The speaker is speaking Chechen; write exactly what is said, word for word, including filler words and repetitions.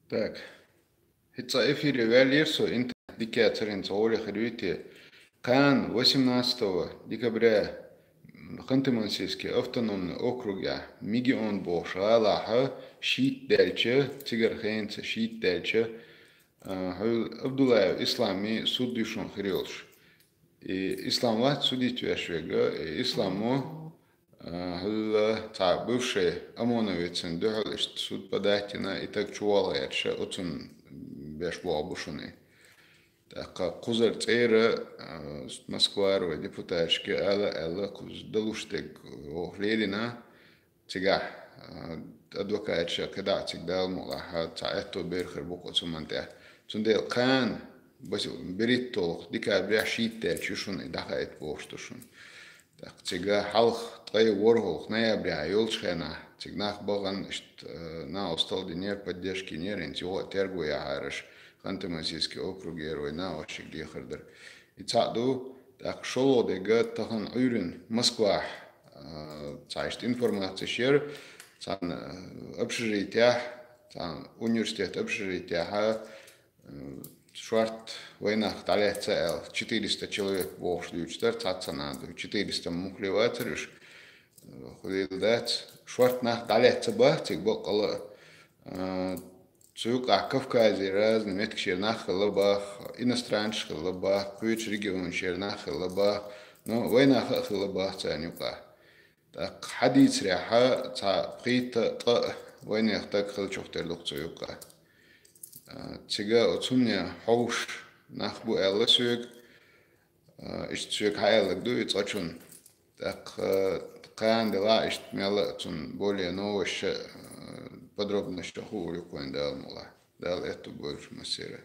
Так. ХӀинца эфире ваьллера со, интернет дика яцарин ца гӀоле хир вите. Кхана восемнадцатого декабря Ханты-Мансийский автономный округе Мегион бохуш гӀалахьа шийтта даьлча, цигара хенца шийтта даьлча, а, хьуьл Абдуллаев Ислами суд ю шун хир йолуш. И Ислам вац судить веш верг, и Исламо, а, хьуьлла цхьа бывший ОМОНовецан дуьхьал иштта суд подать йина, и таг чувалгӀерча, оцун беш боху бу шуна. ТӀаккха кхузара цӀера, а, Москвара вай депутаташка ала, аьлла, кхуза далуш дерг оха лерина, цигахь, а, адвокаташа кхидӀа а цига Дала мукъалахь цхьа аьтто бер хир бу-кх оцу хӀуманна тӀехь. Цундела кхана, баса-, берхӀитталгӀа декабря шийтта даьлча ю шуна и дӀахаийта бохуш ду шуна. ТӀаккха цига хьалха ткъе ворхӀалгӀа ноября йолчу хенахь, цига нах бахана, иштта, э, накъосталла динера, поддержка йинера, хӀинца юха а терго яхьараш, Ханты-Мансийский округера вай накъосташка дехар дара. И цхьаъ ду, тӀаккха шолгӀа дерг тахана Ӏуьйранна Москвахь, а, цхьа иштта информацеш яра, цхьана, а, общежитиехь, цхьана университет общежитиехь, а, шорта вайнах дӀалаьцна аьлла, четыреста человек бохуш дуьйцуш дара, цхьацца нах ду, четыреста муххале вацара уьш, а, хуьлийла дац. Шорта нах дӀалаьцна баха цига баккъала а. А, цу юкъахь Кавказе разный меттигашера нах хилла баха, иностранцаш хилла баха, кхечу регионашера нах хилла баха, но вайнах а хилла баха царна юкъахь. ТӀаккха хьан дийцарехь, цхьа пхийтта а ткъа а вайнех таг хиллачух тера ду-кх цу юкъахь. А, цига оцу хӀумане хьовсуш нах бу аьлла соьга, а, иштта соьга хьан аьлларг ду и цкъачунна. ТӀаккха, а, кхана делахь а иштта мелла а цунна более новосташ а, а, подробносташ а хуур ю-кх вайна Дала мукъалахь. Дала аьтто бойла шун массеран.